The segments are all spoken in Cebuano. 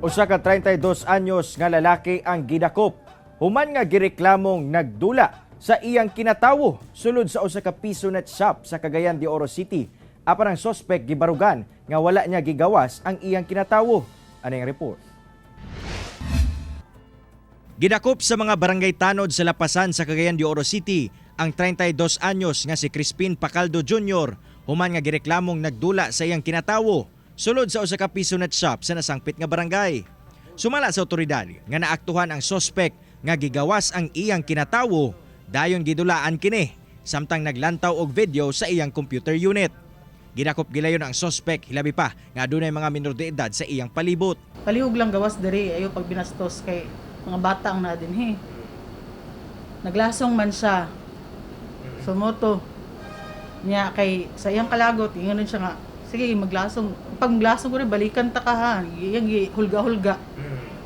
Usa ka 32 anyos nga lalaki ang gidakop human nga gireklamong nagdula sa iyang kinatawo sulod sa usa ka pisonet shop sa Cagayan de Oro City. Apan ang sospek gibarugan nga wala niya gigawas ang iyang kinatawo. Ano yung report? Gidakop sa mga barangay tanod sa Lapasan sa Cagayan de Oro City ang 32 anyos nga si Crispin Pacaldo Jr. human nga gireklamong nagdula sa iyang kinatawo sulod sa usa ka pisonet shop sa nasangpit nga barangay. Sumala sa otoridad nga naaktuhan ang sospek nga gigawas ang iyang kinatawo, dayon gidulaan kini samtang naglantaw og video sa iyang computer unit. Gidakop gilayon ang sospek, hilabi pa nga adunay mga minor de edad sa iyang palibot. Palihog lang gawas diri, ayo pag binastos kay mga bata ang naa dinhi. Naglasong man siya. Sumoto. Niya kay sa iyang kalagot, ingon siya nga, "Sige, maglasong. Pag maglasong ko rin, balikan ta ka ha." Iyang hulga-hulga.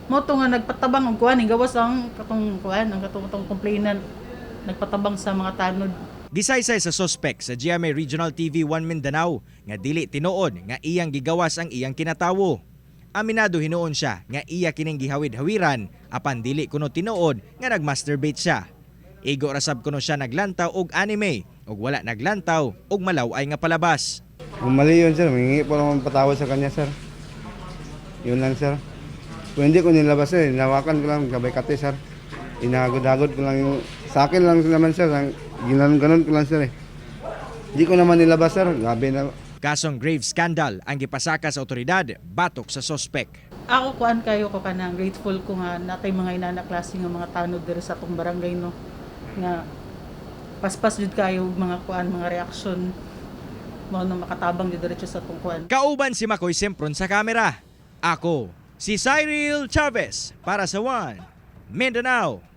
Moto nga nagpatabang og kuan, gawas ang katong kuan, ang katong katong complainant, nagpatabang sa mga tanod. Gisaysay sa sospek sa GMA Regional TV 1 Mindanao nga dili tinuod nga iyang gigawas ang iyang kinatawo. Aminado hinuon siya nga iya kining gihawid-hawiran, apan dili kuno tinuod nga nagmasturbate siya. Igo ra sab kuno siya naglantaw og anime ug wala naglantaw og malaw-ay nga palabas. Kung mali yun, sir, humingi po naman patawad sa kanya, sir. Yun lang, sir. Kung hindi ko nilabas, sir, hinawakan ko lang, gabay kate, sir. Inahagod-hagod ko lang yung... Sa akin lang naman, sir. Ang ginanon-ganon ko lang, sir, eh. Hindi ko naman nilabas, sir. Gabi na. Kasong grave scandal ang gipasaka sa otoridad batok sa sospek. Ako, kuan kayo ko, kanang grateful ko nga natay mga inana klase nga mga tanod diri sa atong barangay, no, nga paspas jud kayo og mga kuan, mga reaksyon mo no, makatabang jud diretso sa atong kuan. Kauban si Makoy Sempron sa kamera. Ako, si Cyril Chavez para sa One Mindanao.